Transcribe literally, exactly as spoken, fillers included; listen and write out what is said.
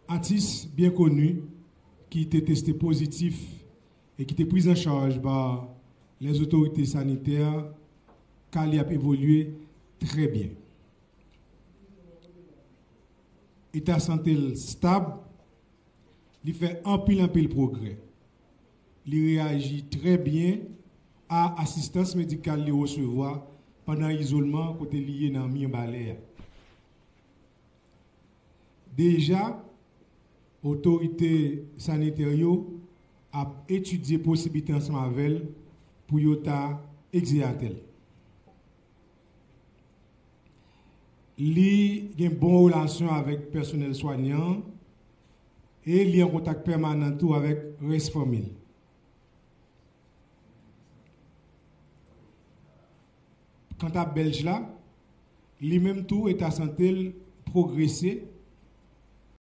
Atis byen koni ki te teste pozitif e ki te priz an chaj pa lèzotorite sanitè, ka li ap evolye trè byen. Eta sante l stab, li fè anpil anpil pwogrè. Li reyaji trè byen a asistans medikal li resevwa pandan izolman kote li ye nan Mirbalè a. Deja, otorite sanitè yo ap etidye posiblite ansanm avè l pou yo ta egzeyate l. Li gen bon relasyon avèk pèsonèl swanyan an e li an kontak pèmanan tou avèk rès fanmi l. Kanta Bèlj la, li menm tou eta sante l pwogrese